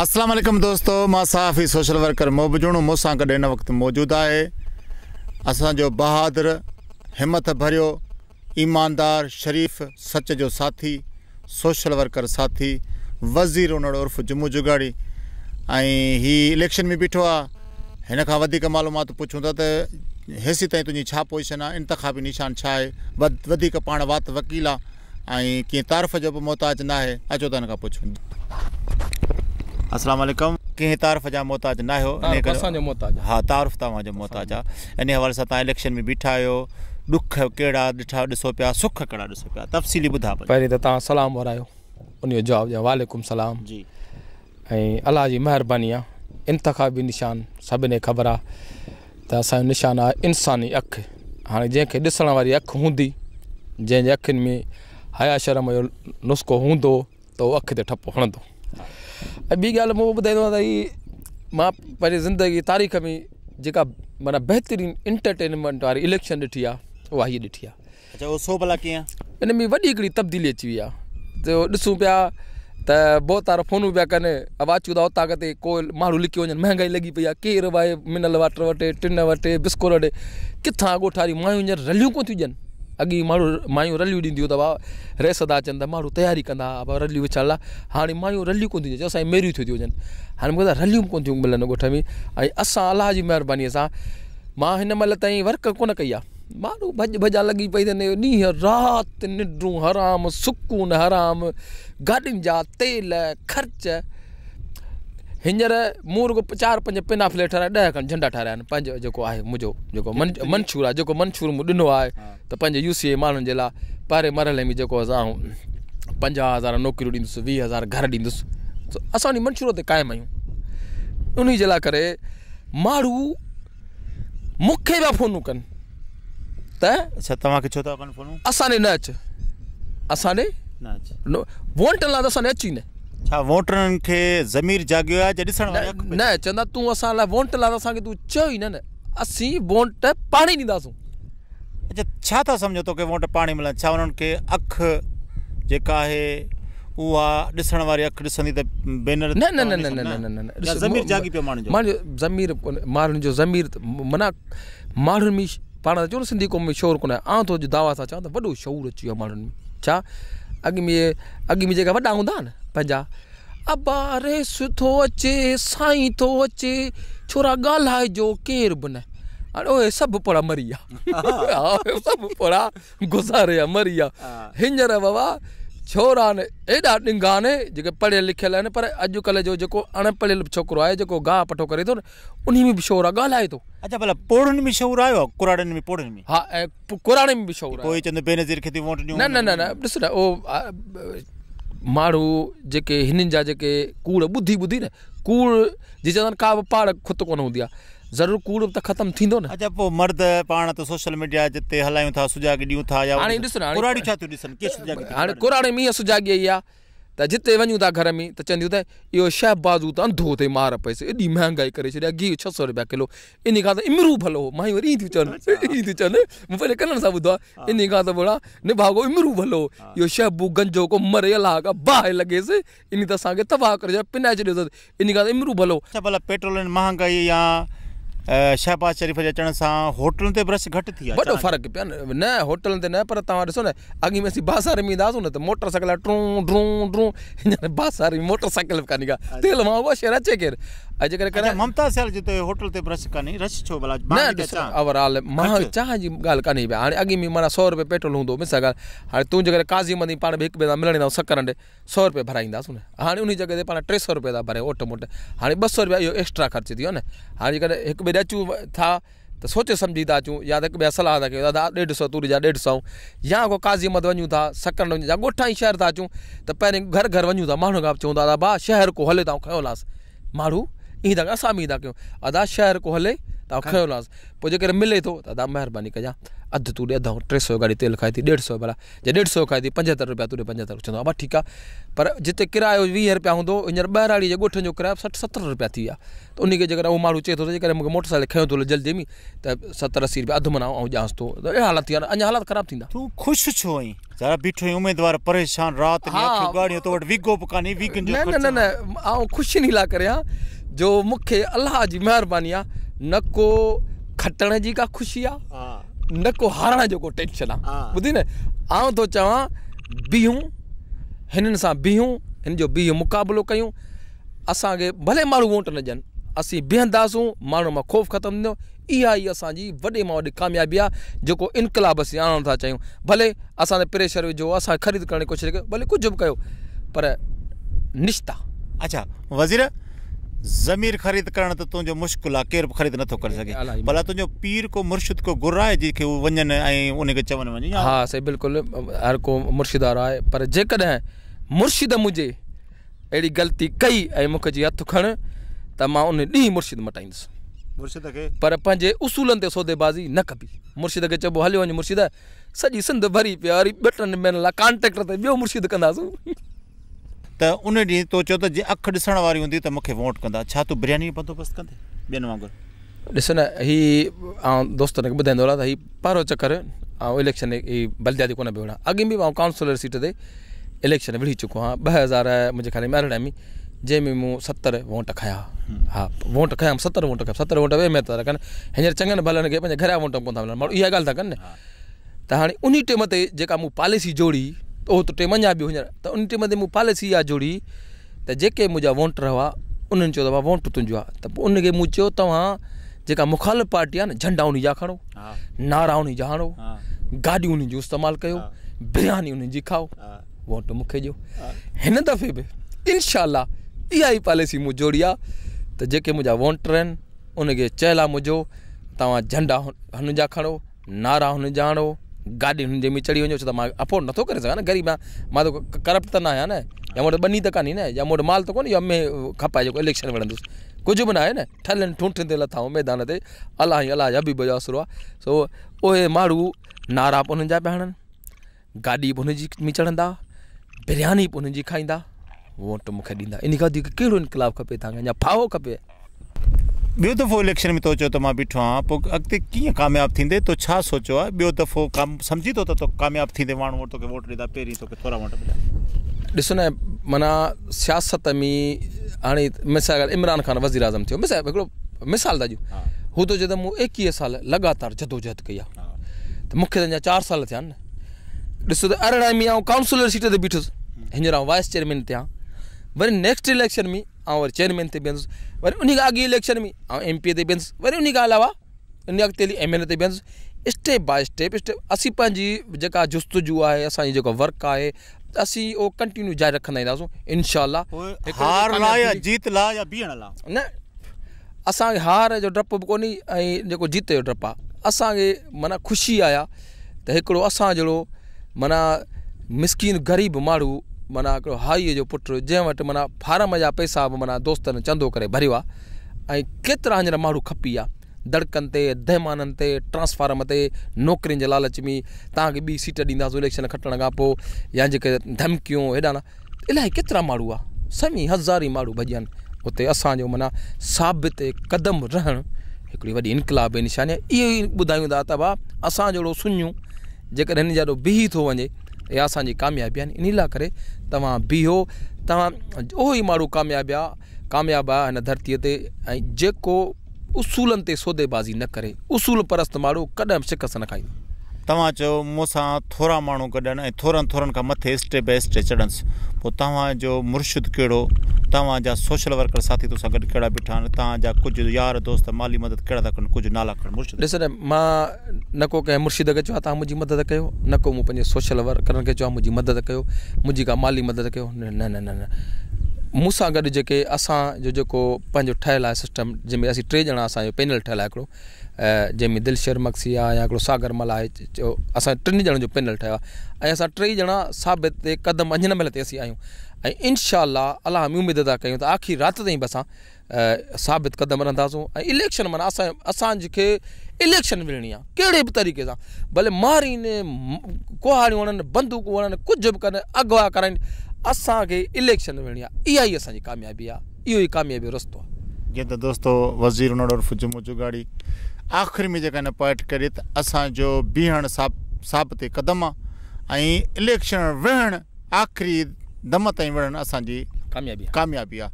اسلام عليڪم دوستو مان صحافي سوشل ورڪر محب جوڻو مون سان گڏ هن وقت موجود آهي اسان جو بهادر همٿ ڀريو ايماندار شريف سچ جو ساٿي سوشل ورڪر ساٿي وزير انڙ عرف جمعو جڳاڙي ۽ هي اليڪشن ۾ بيٺو آ هن کان وڌيڪ معلومات پڇون ٿا ته هيسي تائين تنهنجي ڇا پوزيشن آ انتخابي نشان ڇا آهي وڌيڪ پاڻ وات وڪيل آ ۽ ڪنهن تعارف جو به محتاج ناهي اچو ته هن کان پڇون. السلام عليڪم ڪنهن تعارف جا محتاج ناهيو انهي ڪري اسان جو محتاج ها تعارف توهان جو محتاج آ انهي حوالي سان توهان اليڪشن ۾ بيٺا آهيو ڏک ڪهڙا ڏٺا ڏسو پيا سک ڪهڙا ڏسو پيا تفصيلي ٻڌاء پنهنجو. پهرين ته توهان سلام ورايو انهي جو جواب ڏيان وعليڪم سلام جي ۽ الله جي مهرباني آ انتخابي نشان سڀني کي خبر آ ته اسان جو نشان آهي انساني اک هاڻي جنهن کي ڏسڻ واري اک هوندي جنهن جي اکين ۾ حيا شرم جو نسخو هوندو ته اهو اک تي ٺپو هڻندو ۽ ٻي ڳالهه مون ٻڌائيندو ته هي مان پنهنجي زندگي تاريخ ۾ جيڪا معنيٰ بهترين انٽرٽينمينٽ واري اليڪشن ڏٺي آهي اها هيء ڏٺي آهي. اڇا اهو ڇو ڀلا ڪيئن؟ ان ۾ وڏي هڪڙي تبديلي اچي وئي آهي جو ڏسون پيا ته ڀوتار فونون پيا ڪن ابا اچون ٿا اوطاق تي ڪو ماڻهو لڪيو وڃن مهنگائي لڳي پئي آهي ڪير به آهي منرل واٽر وٺي ٽن وٺي بسڪوٽ وٺي ڪٿان ڳوٺ واريون مايون هينئر رليون ڪونه ٿيون ڏين اڳي ماڻهو مايون رليون ڏينديون ته ڀاء رئيس ٿا اچن ته ماڻهو تياري ڪندا ها ڀاء رليون وڇائڻ لاء هاڻي مايون رليون ڪونه ٿيون ڏين اسان جون ميريون ٿيون ٿي وڃن هاڻي مون کي رليون به ڪونه ٿيون ملن ڳوٺ ۾ ۽ اسان الله جي مهرباني سان مان هن مهل تائين ورڪ ڪونه ڪئي آهي ماڻهو ڀڄ ڀڄان لڳي پئي اٿن ڏينهن رات ننڊون حرام سڪون حرام گاڏين جا تيل خرچ هينئر مون رڳو چار پنج پنا فليٽ ٺهرايا ڏهه کن جهنڊا ٺهرايا آهن پنهنجو جيڪو آهي منهنجو جيڪو منشور آهي جيڪو منشور مون ڏنو آهي ته پنهنجي يو سي جي ماڻهن جي لاء پهرين مرحلي ۾ جيڪو آئون 50,000 نوڪريون ڏيندس 20,000 گهر ڏيندس اسان ان منشور تي قائم آهيون انهي جي لاء ڪري ماڻهو مون کي پيا فونون ڪن ته اڇا توهان کي ڇو ٿا ڪن فونون؟ اسان ڏي نه اچ اسان ڏي نه اچ ووٽن لاء ته اسان ڏي اچ ئي نه. ڇا ووٽرن کي ضمير جاڳيو آهي جا ڏسڻ واري اک نه چوندا تون اسان لاء ووٽ لاء اسان کي تون چئو ئي نه نه اسين ووٽ پاڻ ئي ڏينداسون. اڇا ڇا ٿا سمجهو توکي ووٽ پاڻ ئي ملندا ڇا انهن کي اک جيڪا آهي اها ڏسڻ واري اک ڏسندي ته بينر نه نه نه نه نه نه نه يا ضمير جاڳي پيو ماڻهن جو ماڻهن جو ضمير ماڻهن جو ضمير معنيٰ ماڻهن ۾ پاڻ ٿا چئون نه سنڌي قوم ۾ شعور ڪونهي آئون ٿو اڄ دعويٰ سان چوان ته وڏو شعور اچي ويو آهي ماڻهن ۾ ڇا اڳ ۾ اڳ ۾ جيڪا وڏا هوندا هئا نه پنهنجا ابا رئيس ٿو اچي سائين ٿو اچي ڇورا ڳالهائجو ڪير به نه هاڻي اهي سڀ پوڙها مري ويا سڀ پوڙها گذاري ويا مري ويا هينئر بابا ڇورا آهن ايڏا ڏنگا آهن جيڪي پڙهيل لکيل آهن پر اڄڪلهه جو جيڪو اڻ پڙهيل ڇوڪرو آهي جيڪو گاهه پٺو ڪري ٿو نه انهي ۾ به شعور آهي ڳالهائي ٿو. اڇا ڀلا پوڙهن ۾ شعور آيو آهي ڪراڙن ۾ پوڙهن ۾. ها ۽ ڪراڙن ۾ به شعور آيو. پوء چوندو بينظير کي ٿي ووٽ ڏيون. نه نه نه نه ڏس نه اهو ماڻهو جيڪي هنن جا جيڪي ڪوڙ ٻڌي ٻڌي نه ڪوڙ جي چوندا آهن ڪا به پاڙ کت ڪونه هوندي آهي ضرور ڪوڙ به ته ختم ٿيندو نه. اڇا پوء مرد پاڻ ته سوشل ميڊيا جتي هلايون ٿا سجاڳي ڏيون ٿا يا هاڻي ڏس نه هاڻي ڪراڙيون ڇا ٿيون ڏسن ڪيئن سجاڳي ٿي هاڻي ڪراڙين ۾ اها سجاڳي آئي آهي ته جتي وڃون ٿا گهر ۾ ته چونديون ته اهو شهبازو ته انڌو اٿئي مار پئس ايڏي مهانگائي ڪري ڇڏي آهي گيهه 600 رپيا ڪلو انهي کان ته امرو ڀلو هو مايون وري ائين ٿيون چون ائين ٿيون چون مون پنهنجي ڪنن سان ٻڌو آهي انهي کان ته ڀلا نڀاڳو امرو ڀلو هو اهو شهبو گنجو ڪو مري الله ڪا باهه لڳيس انهي ته اسان کي تباهه ڪري ڇڏيو پنائي ڇڏيو اٿس انهي کان ته امرو ڀلو. اڇا ڀلا پيٽرول جي مهانگائي يا شهباز شريف جي اچڻ سان هوٽلن تي به رش گهٽ ٿي آهي وڏو فرق پيو آهي نه هوٽلن تي نه پر توهان ڏسو نه اڳي ۾ اسين بازار ۾ ايندا هئاسون نه ته موٽر سائيڪل ٽرون ٽرون ٽرون هينئر بازار ۾ موٽر سائيڪل به ڪانهي ڪا تيل مهانگو آهي شهر اچي ڪير ۽ جيڪڏهن اڇا ممتاز سيال جي ته هوٽل تي به رش ڪانهي رش ڇو ڀلا نه ڏس اوور آل مهانگي چانهه جي ڳالهه ڪانهي پيا هاڻي اڳي ۾ معنيٰ سو روپيه پيٽرول هوندو مثال ڳالهه هاڻي تون جيڪڏهن قاضي احمد پاڻ به هڪ ٻئي سان ملڻ ايندا سڪرنڊ سو روپيه ڀرائينداسون نه هاڻي انهي جڳهه تي پاڻ 300 روپيه ٿا ڀريون اوٽ موٽ هاڻي 200 روپيا اهو ايڪسٽرا خرچ ٿي ويو نه هاڻي جيڪڏهن هڪ ٻئي ڏي اچون ٿا ته سوچي سمجهي ٿا اچون يا ته هڪ ٻئي سان صلاح ٿا ڪيون دادا ڏيڍ سو تون ڏجان ڏيڍ سو يا ڪو قاضي احمد وڃون ٿا سڪرنڊ وڃون يا ڳوٺان ئي شهر ٿا اچون ته پهرين گهر گهر وڃون ٿا ماڻهن کان چون ٿا ادا ڀاء شهر ڪو هلي ته آئون کنيو هلانس ماڻهو ائين ٿا ڪن اسان به ائين ٿا ڪيون ادا شهر ڪو هلي ته آئون کنيو لانس. پوء جيڪڏهن ملي ٿو ته ادا مهرباني ڪجان اڌ تون ڏي اڌ آئون 300 گاڏي تيل کائي ٿي 150 ڀلا جي 150 کائي ٿي 75 روپيا تون ڏي 75 چوندو ابا ٺيڪ آ پر جتي ڪرايو 20 روپيا هوندو هينئر ٻهراڙي جي ڳوٺن جو ڪرايو 60 70 روپيا ٿي ويا ته ان کي جيڪڏهن اهو ماڻهو چئي ٿو ته جيڪڏهن مونکي موٽر سائيڪل کنيو ٿو هلي جلدي ۾ ته 70 80 روپيا اڌ معنيٰ آئون ڏيانس ٿو ته اهڙا حالات ٿي ويا اڃا حالات خراب ٿيندا. تون خوش ڇو آهين؟ ذرا بيٺو آهين اميدوار پريشان رات ڏينهن اکيون ڳاڙهيون تو وٽ ويگو به ڪانهي ويگن جو خرچ. نه نه نه آئون خوش انهي لاء ڪري آهيان جو مونکي الله جي مهرباني آهي نه ڪو کٽڻ جي ڪا خوشي آهي نه ڪو هارڻ جو ڪو ٽينشن آهي ٻڌي نه آئون ٿو چوان بيهون هنن سان بيهون هن جو بيهي مقابلو ڪيون اسان کي ڀلي ماڻهو ووٽ نه ڏين اسين بيهنداسون ماڻهن مان خوف ختم ٿيندو اها ئي اسان جي وڏي مان وڏي ڪاميابي آهي جيڪو انقلاب اسين آڻڻ ٿا چاهيون ڀلي اسان تي پريشر وجهو اسان کي خريد ڪرڻ جي ڪوشش ڪيو ڀلي ڪجهه به ڪيو پر نشتا. اڇا وزير ضمير خريد ڪرڻ ته تنهنجو مشڪل آهي ڪير به خريد نٿو ڪري سگهي ڀلا تنهنجو پير ڪو مرشد ڪو گر آهي جنهن کي هو وڃن ۽ ان کي چون وڃي ها سائين بلڪل هر ڪو مرشد وارو آهي پر جيڪڏهن مرشد منهنجي اهڙي غلطي ڪئي ۽ مون کي چئي هٿ کڻ ته مان ان ڏينهن مرشد مٽائيندس. مرشد کي. پر پنهنجي اصولن تي سوديبازي نه ڪبي. مرشد کي چئبو هليو وڃ مرشد سڄي سنڌ ڀري پئي آ وري ٻه ٽن مهينن لاء ڪانٽريڪٽر تي ٻيو مرشد ڪنداسون. ته ان ڏينهن تو چيو ته جي اک ڏسڻ واري هوندي ته مون کي ووٽ ڪندا. ڇا تون برياني جو بندوبست ڪندين ٻين وانگر؟ ڏس نه هي آئون دوستن کي ٻڌائيندو هلان ته هي پهريون چڪر آئون اليڪشن هي بلدياتي ڪونه پيو وڙهان اڳ ۾ به آئون ڪائونسلر سيٽ تي اليڪشن وڙهي چڪو آهيان 2000 منهنجي خيال ۾ 18 ۾ جنهن ۾ مون 70 ووٽ کنيا ها ووٽ کنيا 70 ووٽ کنيا 70 ووٽ به اهميت ٿا رکن هينئر چڱن ڀلن کي پنهنجي گهر جا ووٽ به ڪونه ٿا ملن ماڻهو اها ڳالهه ٿا ڪن نه ته هاڻي انهي ٽيم تي جيڪا مون پاليسي جوڙي ته اهو ته ٽيم اڃا ٻيو هينئر ته انهي ٽيم تي مون پاليسي اها جوڙي ته جيڪي منهنجا وونٽر هئا انهن چيو ته بابا وونٽ تنهنجو آهي ته پوء ان کي مون چيو توهان جيڪا مخالف پارٽي آهي نه جهنڊا انهي جا کڻو نعرا انهي جا هڻو گاڏيون انهن جون استعمال ڪيو برياني انهن جي کائو وونٽ مون کي ڏيو هن دفعي به انشاء الله اها ئي پاليسي مون جوڙي آهي ته جيڪي منهنجا وونٽر آهن ان کي چيل آهي منهنجو توهان جهنڊا هن جا کڻو نعرا هن جا هڻو، گاڏي هن جي ۾ چڙهي وڃو ڇو ته مان افورڊ نٿو ڪري سگهان نه غريب آهيان مان ته ڪرپٽ ته نه آهيان نه يا مون وٽ ٻني ته ڪانهي نه يا مون وٽ مال ته ڪونهي جو مين کپائي جيڪو اليڪشن وڙهندس ڪجهه به نه آهي نه ٺلهن ٺونٺن تي لٿا آهيون ميدان تي الله ۽ الله جي حبيب جو آسرو آهي سو اهي ماڻهو نعرا به انهن جا پيا هڻن گاڏي به انهن جي ۾ چڙهندا برياني به انهن جي کائيندا ووٽ مون کي ڏيندا ان کان وڌيڪ ڪهڙو انقلاب کپي توهان کي اڃا ڦاهو کپي. ٻيو دفعو اليڪشن ۾ تو چيو ته مان بيٺو آهيان پوء اڳتي ڪيئن ڪامياب ٿيندي تو ڇا سوچيو آهي ٻيو دفعو سمجهين ٿو ته تو ڪامياب ٿيندي ماڻهو ووٽ توکي ووٽ ڏيندا پهرين توکي ٿورا ووٽ مليا. ڏس نه معنيٰ سياست ۾ هاڻي مثال عمران خان وزير اعظم ٿيو مثال هڪڙو مثال ٿا ڏيون هو ٿو چئي ته مون 21 سال لڳاتار جدوجهد ڪئي آهي ته مون کي ته اڃا چار سال ٿيا آهن نه ڏسو ته 18 ۾ آئون ڪائونسلر سيٽ تي بيٺس هينئر آئون وائيس چيئرمين تي آهيان وري نيڪسٽ اليڪشن ۾ آئون وري چيئرمين تي بيهندس وري انهي کان اڳي اليڪشن ۾ آئون ايم پي اي تي بيهندس وري انهي کان علاوه ان اڳتي هلي ايم اين اي تي بيهندس اسٽيپ باء اسٽيپ اسٽيپ اسين پنهنجي جيڪا جستجو آهي اسان جي جيڪو ورڪ آهي اسين اهو ڪنٽينيو جاري رکندا اينداسون انشاء الله هار لا يا جيت لا يا بيهڻ لا نه اسان کي هار جو ڊپ به ڪونهي ۽ جيڪو جيت جو ڊپ آهي اسان کي معنيٰ خوشي آهي ته هڪڙو اسان جهڙو معنيٰ مسڪين غريب ماڻهو معنيٰ هڪڙو هاريء جو پٽ جنهن وٽ معنيٰ فارم جا پئسا به معنيٰ دوستن چندو ڪري ڀريو آهي ۽ ڪيترا هينئر ماڻهو کپي ويا دڙڪن تي دهمانن تي ٽرانسفارم تي نوڪرين جي لالچ ۾ توهان کي ٻي سيٽ ڏينداسون اليڪشن کٽڻ کان پوء يا جيڪي ڌمڪيون هيڏانهن الائي ڪيترا ماڻهو هئا سوين هزارين ماڻهو ڀڄي ويا اتي اسان جو معنيٰ ثابت قدم رهڻ هڪڙي وڏي انقلاب جي نشاني آهي اهو ئي ٻڌايون ٿا ته ڀاء اسان جهڙو سڃو جيڪڏهن هن جي آڏو بيهي ٿو وڃي اها اسان جي ڪاميابي آهي انهي لاء ڪري توهان بيهو توهان اهو ئي ماڻهو ڪامياب آهي ڪامياب آهي هن ڌرتيء تي ۽ جيڪو اصولن تي سوديبازي نه ڪري. اصول پرست ماڻهو ڪڏهن به شڪست نه کائيندو. توهان چيو مون سان ٿورا ماڻهو گڏ آهن ۽ ٿورن ٿورن کان مٿي اسٽيپ باء اسٽيپ چڙهندس. پوء توهان جو مرشد ڪهڙو؟ توهان جا سوشل ورڪر ساٿي توسان گڏ ڪهڙا بيٺا آهن؟ توهان جا ڪجهه يار دوست مالي مدد ڪهڙا ٿا ڪن؟ ڪجهه نالا کڻ مرشد جا. ڏس نه مان نه ڪو ڪنهن مرشد کي چيو آهي توهان منهنجي مدد ڪيو، نه ڪو مون پنهنجي سوشل ورڪرن کي چيو آهي منهنجي مدد ڪيو، منهنجي ڪا مالي مدد ڪيو، نه نه نه نه مون سان گڏ جيڪي اسان جو جيڪو پنهنجو ٺهيل آهي سسٽم جنهن ۾ اسين ٽي ڄڻا اسان جو پينل ٺهيل آهي هڪڙو جنهن ۾ دلشير مگسي آهي يا هڪڙو ساگر مل آهي اسان ٽن ڄڻن جو پينل ٺهيو آهي ۽ اسان ٽئي ڄڻا ثابت قدم اڃا هن مهل تائين اسين آهيون ۽ انشاء الله الله ۾ اميد ٿا ڪيون ته آخري رات تائين به اسان ثابت قدم رهنداسون ۽ اليڪشن معنيٰ اسان اسان کي اليڪشن وڙهڻي آهي ڪهڙي به طريقي سان ڀلي مارين ڪهاڙيون هڻن بندوقون هڻن ڪجهه به ڪن اغوا ڪرائين اسان کي اليڪشن وڙهڻي آهي اها ئي اسان جي ڪاميابي آهي اهو ئي ڪاميابي جو رستو آهي. جيئن ته دوستو وزير انڙ عرف جمعو جڳاڙي آخر ۾ جيڪا هن پوائنٽ ڪڍي ته اسان جو بيهڻ ثابت قدم آ ۽ اليڪشن وڙهڻ آخري دم تائين وڙهڻ اسان جي ڪاميابي آ.